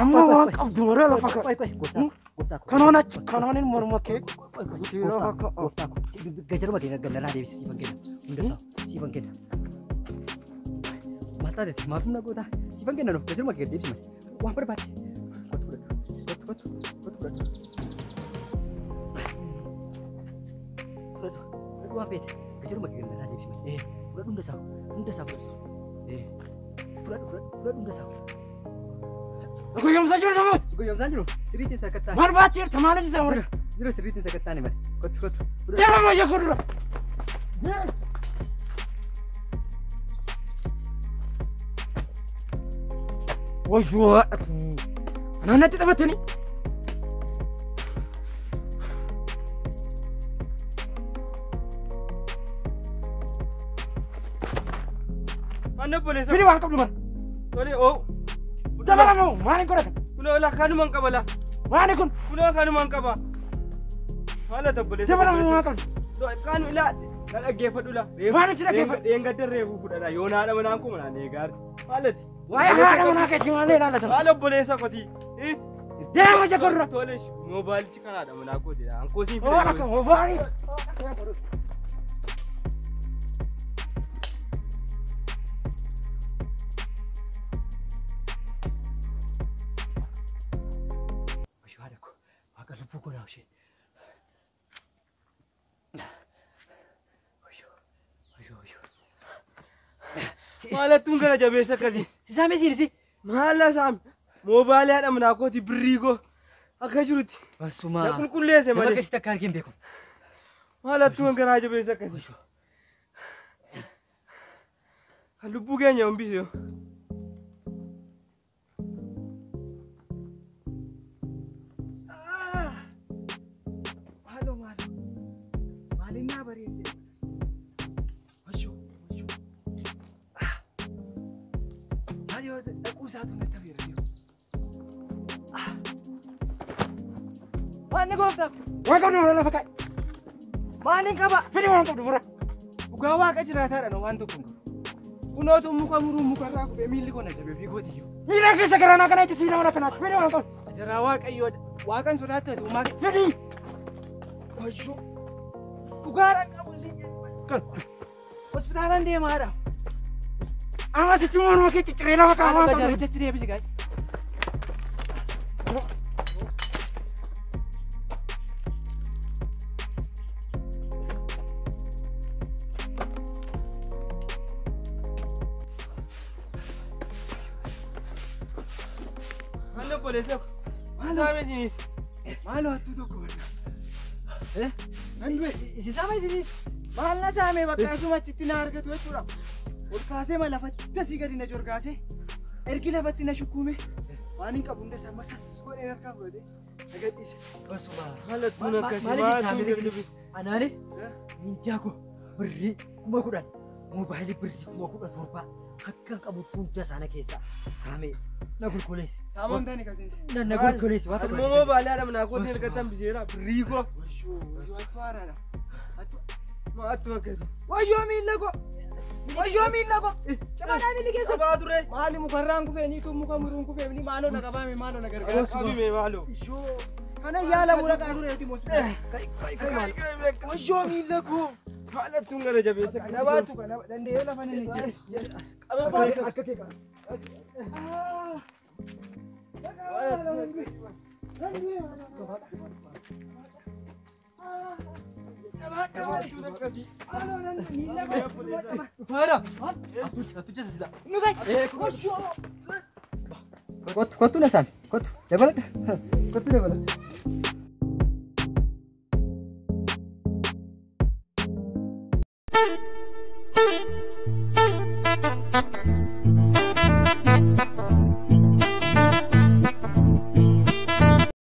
Amma waan qabdu mara lafa Qoy qoy gooftaa gooftaa. Kanaan achi kanaan morma kee. Gooftaa gooftaa gajaruma kee gannaraa deebisi siifan kenna. Hunda isaa siifan kenna. Maal taateeti maaf humna goota siifan kenna nuuf gajaruma kee deebisi malee waan barbaade. Kottu fudhadhu kottu kottu kottu fudhadhu. Fudhadhu fudhadhu waan feete gajaruma kee gannaraa deebisi malee. Fudhadhu hunda isaa fudhadhu. Fudhadhu fudhadhu fudhadhu hunda isaa. Goyyomsaa jiru nama. Goyyomsaan jiru sirriitiin sakattaa. Maal baatti jirta maal isa mara. Jiru sirriitiin sakattaani malee. Kottu kottu. Deema mayya kudura. Wayyoo anaan natti taphatanii. Manna obboleessa. Fidi waan qabdu mara. Tole oo. Dabalamoo maaliin godhata? Kunoo laa kanumaan qaba laa. Maali kun? Kunoo kanumaan qaba. Haala obboleessa. Dabalamoo waan qabdu. Kanu ilaa na dhaggeeffadhu laa. Maali si dhaggeeffadhu? Dheengadda reefuu fudhadha. Yoo haadha manaan koo manaan eegaar. Haalati. Waa'ee haadha manaa keetii maal ilaallatan? Haala obboleessa kooti. Is. Deema jakorra. Tole moobaayilichi kan haadha manaa kooti. Ankoosiin Waan akka moobaayilii. Wayyoo haadha koo waaqa lubbuu koo naa ishee. Wayyoo wayyoo wayyoo. Maalattuun gara jabeessa akkasii. Si saamee siinisi. Maala saame. Moobaayilii haadha manaa kooti birrii koo akka jirutti. Basumaa. Na qulqulleesse Nama malee. akkasitti akka argeen beeku. Maalattuun garaa jabeessa akkasii. Kan lubbuu keenya hambise yoo. Maaloo maaloo maalinnaa bareechee washoo washoo maal yoo dhaquu isaatu natti hafeera jiru. Waan gooftaaf Waan qabdu mara lafa kaa'i. maaliin qaba? Fidi waan qabdu mara. Dhugaa waaqa jiraataadha waan tokko hin qabu. Kunootu muka muruun mukarraa kufee miilli koo na jabee fiigootiyyuu. Miila keessa garanaa kana itti siina mana kanaati. Fidi waan qabdu. Adaraa waaqayyoo waaqan sodaattu uumaa Fidi. washoo dhugaadhaan qabu siin jedhu. Kan. Hospitaalaan deemaadha. Amma sitti morma kee cicciree lafa kaa'a waan qabdu. Gajarichatti deebisi gaa'e. Manna obboleessa koo. Saame isinis. Maaloo hattuu tokko barra. Nan du'e. Isin saamee isinis. Maal na saame bakka asuma achitti na argatu jechuudha. Ol kaasee ma lafatti dasii gadi na jorgaasee ergi lafatti na shukkuume waan hin qabu hunda isaa masas godhee harkaa fudhatee na gadhiise. Basumaa. Maalattuun akkasii. Maal isin Maalattuun saamee gadi isinis? dubbise. Anaani minjaa koo birrii 10,000 moobaayilii birrii 17,000 akka hin qabu hunda isaana keessaa saamee na qulqulleessi. Saamoon taani kasiinsi. Na qulqulleessi waan Ati tokko. immoo moobaayilii haadha manaa kootiin erga hambiseera. Birrii koo. Washoo washoo hattuu haaraadha. Maalattuun akkasii. Wayyoo miilla koo! Wayyoo miilla koo! Cabalaa miilli keessa! Qabaa ture. Maali mukarraan kufee niituu muka muruun kufee ni maaloo na qabaame maaloo na gargaara. Qabime maaloo. Ishoo kana yaalamu dhaqaa tureeti hospitaala. Wayyoo miilla koo! Maalattuun gara jabeessa akkasii. Na baatu kana danda'ee lafa nan ejjeta. Akka kee qaba. Dhufaara. Attucha sisila. Kottu kottu na saame kottu dabaladha kottu dabaladha.